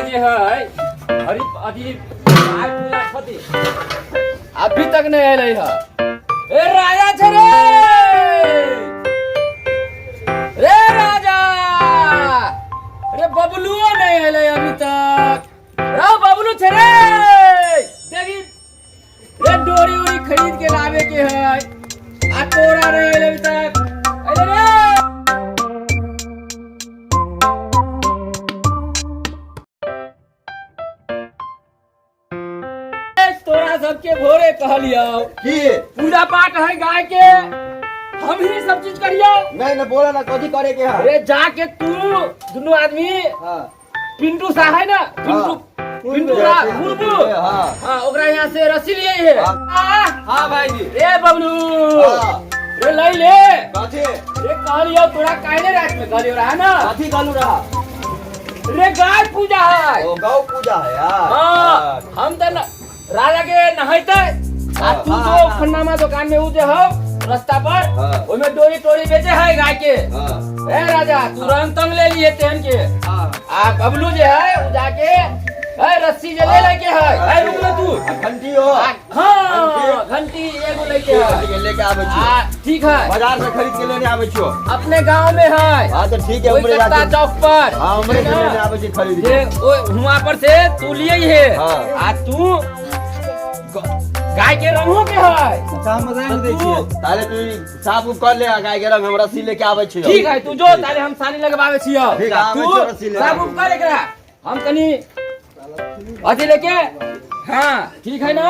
आइ जे है हरि अथी गाय पूजा छथि, अभी तक नहीं एलै है। ए राजा छै रे, रे राजा रे, बबलुओ नहीं एलै अभी तक। रे बबलू छै रे, देखी रे डोरी उरी खरीद के लावे के है, आ तोरा नहीं एलै अभी तक। एलै रे? तोरा सबके भोरे कहलियौ की पूजा पाठ है गाय के, हम ही सब चीज करियो। नहीं नहीं, बोला ना कथी करे के है। अरे जाके तू दुनू आदमी हाँ। पिंटू सा है ना, पिंटू, पिंटू रा बुलबुल। हाँ। हाँ, ओकरा यहाँ से रस्सी लिए है। हाँ। हाँ भाई जी। ए बबलू। हाँ। रे लई ले। कथी? रे कहलियो तोरा काहे रात में कहलियो रहा ना। कथी कहलू रहा? रे गाय पूजा है। ओ गौ पूजा है यार। हाँ, हम तो राजा के नहाइते आ तू हाँ, जो हाँ। खन्नामा दुकान में उ जे हो रास्ता पर, हाँ। ओमे डोरी टोरी बेचे है गाय के। हाँ। ए राजा तू रंग तंग ले लिए तेहन के। हाँ। आ बबलू जे है उ जाके ए रस्सी जे ले लेके है। ए रुक ले तू। आ घंटी हो। आ, हाँ, घंटी एगो लेके है। ठीक है, लेके आबै छी। आ ठीक है, बाजार से खरीद के लेने आबै छियो। अपने गांव में है। हाँ तो ठीक है, ओई उमरे कत्ता जाके। चौक पर। हाँ, उमरे से ना? लेने आबै छी खरीद जे के। ओ हुआ पर से तू लिए ही है। हाँ। आ तू गाय के रंगो के है। हम रंग दै तू छियै। ताले तू साफ उफ कर ले, आ गाय के रंग हम रस्सी लेके आबै छियो। ठीक है, तू जो ताले हम सानी लगवावे छियो। ठीक है, आबै तू छियो रस्सी लेके। साफ उफ कर एकरा, हम कनी अथी लेके। हाँ ठीक है ना,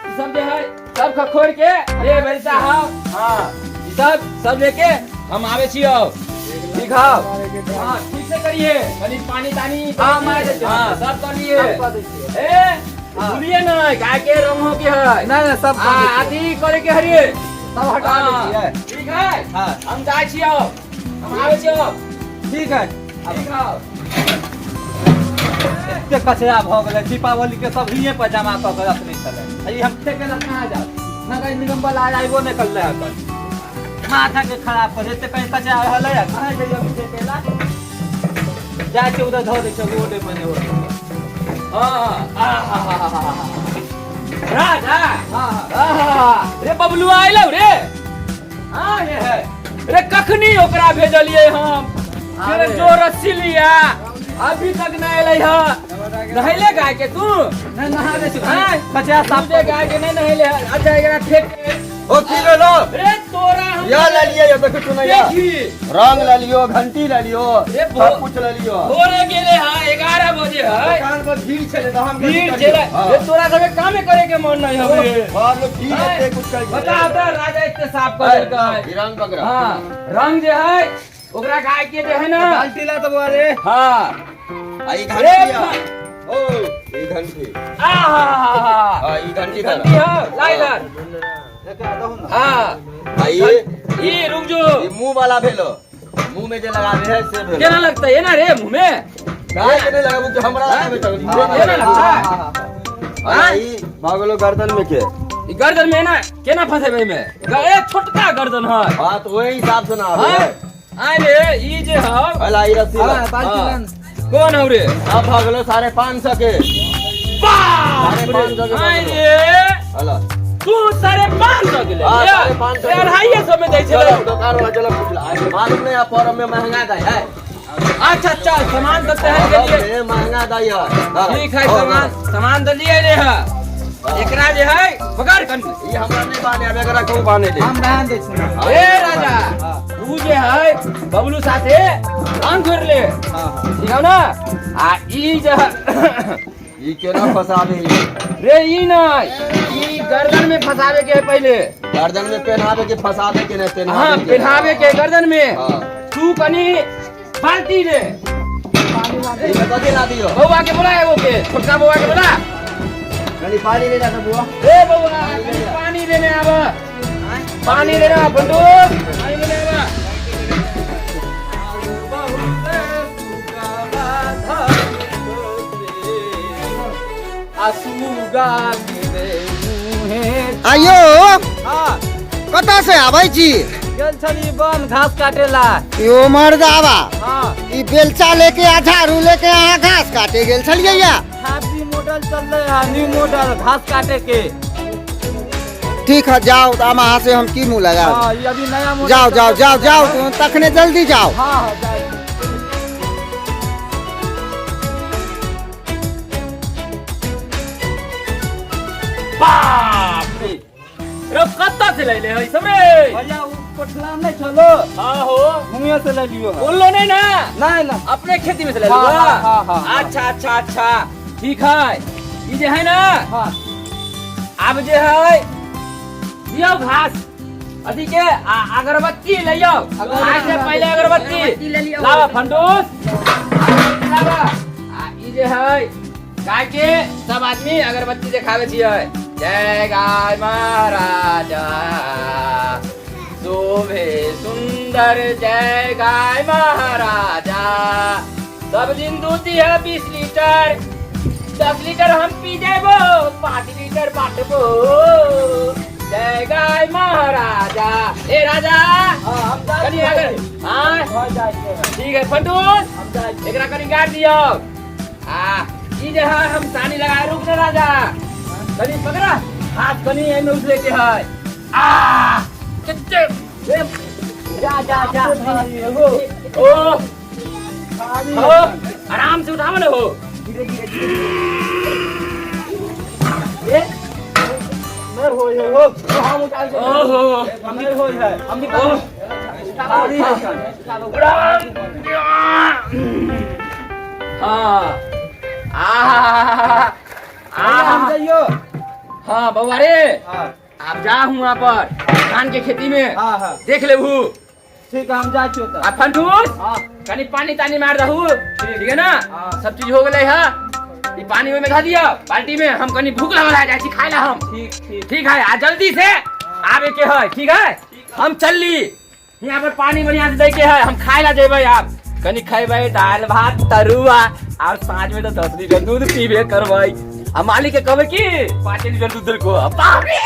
ई सब जे है सब खखोर के रे भाई साहब। हाँ ई सब सब लेके हम आवे छियो। ठीक है, हाँ ठीक से करिए, कनी पानी तानी। हाँ, मार दे। हाँ सब कर लिए। सब कर दै छियै। ए भूलिए ना गाय के रंग हो के है। नहीं नहीं, सब कर दै आ, छियै। अथी करे के हरिए सब हटा दै छियै। ठीक है। हाँ। हम जाइ छियो, हम आवे छियो। ठीक है। ठीक है। एते कचरा भऽ गेलै दीपावली के, सब हिये पर जमा कऽ के रखने छलै। आ ई हम फेके लए कहाँ जाउ? नगर निगम वाला आइ आइबो नहि करलै हन। माथा के खराब कर एते कहीं कचरा रहलै है, कहाँ जइयै हम फेके ला? जाइ छै उधर धऽ दै छै रोडे पर ने ओतऽ। हाँ, आहा। राजा। हाँ, हाँ। आहा, रे बबलू आइलौ रे। हाँ ये है रे, कखनी ओकरा भेजलिए हम फिर जो रस्सी लिया अभी तक नहीं एलै है। नहैले गाय के तू? नहीं, नहा दै छी। हाँ? कचरा साफ तू जे गाय के नहीं नहैले है। अच्छा एकरा फेंक के। ओ की भेलो? रे तोरा हम या ले लियो, ये देखो तू नहीं या। देखी। रंग ले लियो, घंटी ले लियो, रे सब कुछ ले लियो। भोरे गेले है, 11 बजे है। दुकान पर भीड़ छले तो हम भीड़ छले। रे तोरा सबके कामे करे के मन नहीं हवे। और लोग भीड़ एते कुछ कर। बता बता राजा इतने साफ कर देलकै। ई रंग पकड़ा। हाँ रंग जे है ओकरा गाय के जे है ना बाल्टी ला तो रे। हाँ। आ ई रे घंटी आ। ओ ई घंटी। आहा। हां ई घंटी घंटी है, ला इधर। एकरा दहु ना। हाँ। आ ई ई रुक जो। ई मुंह वाला भेलो, मुंह में जे लगावे है से भेलो। केना लगतै एना रे मुंह में? गाय के नहीं लगाबू कि हमरा लगाबे त केना लगतै? आ ई भगलो गर्दन में के। ई गर्दन में एना केना फंसेबै में? ए छोटका गर्दन है। हां तो वही हिसाब से ना आवे। हाँ? आय रे ई जे हौ। अला ई रस्सी ला। हाँ, बाल्टी हाँ। ला। कोन हौ रे? अब भगलो 550 के। बाप रे। 550 के आय भगलो। रे अला तू 550 के ले। हाँ, 550 के। 250 में दै चलो छलै। दुकान वाला चलो पूछ ला। मालूम नहीं है परब में महंगा दै है। अच्छा चल सामान तो तहन के लिए परब में महंगा दै है। हाँ। ठीक है, हाँ, सामान सामान तो लिए रे है। एकरा जे है पकड़ कन। ई हमरा नहीं बाने आबे, एकरा कहूं बाने दे। हम रहन दै छियै। ए राजा हाँ। तू जे है बबलू साथे रंग घोर ले। हाँ, हाँ। ठीक है ना? आ ई जे है ई केना फसाबे ई? रे ई नहीं, ई गर्दन में फंसावे के है पहले। गर्दन में पहनावे के फसावे के नहीं पहनावे हाँ के। पहनावे के गर्दन में। हाँ। तू कनी बाल्टी ले। ई में कथी ला दियो? बउआ के बोला एगो के, छोटका बउआ के बोला। कनी पानी ले जा बुआ। ए बउआ कनी पानी लेने आवा। पानी लेने आवा बंदूक, पानी लेने आवा। आइयो। हाँ। कतऽ से आबै छी? गेल छली वन घास काटेला। यो मर्दाबा। हाँ। ई बेलचा लेके आ झाड़ू लेके अहाँ घास काटे गेल छलियै या? हैप्पी मॉडल चल रहे है, न्यू मॉडल घास काटे के। ठीक है, जाओ, तो हम अहाँ से हम की मुँह लगा। हाँ, ये अभी नया मॉडल। जाओ जाओ जाओ जाओ, तखने जल्दी जाओ। हाँ हाँ, जाओ। बाप रे, रो कत्ता से लैले है सब रे? भैया, उ कोठला नहीं चलो। हाँ हो। हुए से ले लियो है। बोलो नहीं ना? नहीं ना। अपने खेती में से ले हाँ, लियो? हाँ, हाँ, हाँ, हाँ। अच्छा अच्छा अच्छा, ठीक है। ई जे है ना, हाँ। आब जे है दियौ घास अथी के अगरबत्ती लइयौ। खाय से पहले अगरबत्ती अगरबत्ती ले लियौ। लावा फंडूस, अगरबत्ती लावा। आ ई जे है गाय के सब आदमी अगरबत्ती देखावे छियै। जय गाय महाराजा शोभे सुंदर, जय गाय महाराजा। सब दिन दूध दिया 20 लीटर, 10 लीटर हम पी जेबो, 5 लीटर बांटबो। जय गाय महाराजा। ए राजा, हाँ, हम जाए। कनी अगर हाँ घर जाए के है। ठीक है फंडूस, हम जाए। एकरा कनी गाड़ दियो। आ ई जे है हम सानी लगा। रुक ना राजा, कनी पकड़ा हाथ, कनी एमे उछले के है। आ चच्चे, ए, जा जा जा एगो ओ भारी। हो, आराम से उठाव ना हो। धीरे धीरे धीरे। ए नहीं होय है हो, हम उठा के। ओहो। हम नहीं होय है, हम ओ। भारी है। हाँ, आ आ हम जाइयो। हाँ बउआ रे। हाँ। आप जा हुआ पर धान के खेती में। हाँ हाँ। देख लेबू। ठीक है, हम जाइ छियो तऽ। आ फंटूस, हाँ। कनी पानी तानी मार दहू, ठीक है ना? हाँ। सब चीज हो गेलै है। ई पानी ओहिमे धऽ दियौ बाल्टी में। हम कनी भूख लगल है, जाइ छी खाय ला हम। ठीक ठीक। ठीक है, आ जल्दी से आबे के है, ठीक है? हम चलली। यहाँ पर पानी बढ़िया से दै के है। हम खाय ला जेबै आब। कनी खेबै दालि भात तरुआ, और साँझ में तो 10 लीटर दूध पीबे करबै। आ मालिक के कहबै कि 5 लीटर दूध देलको। बाप रे,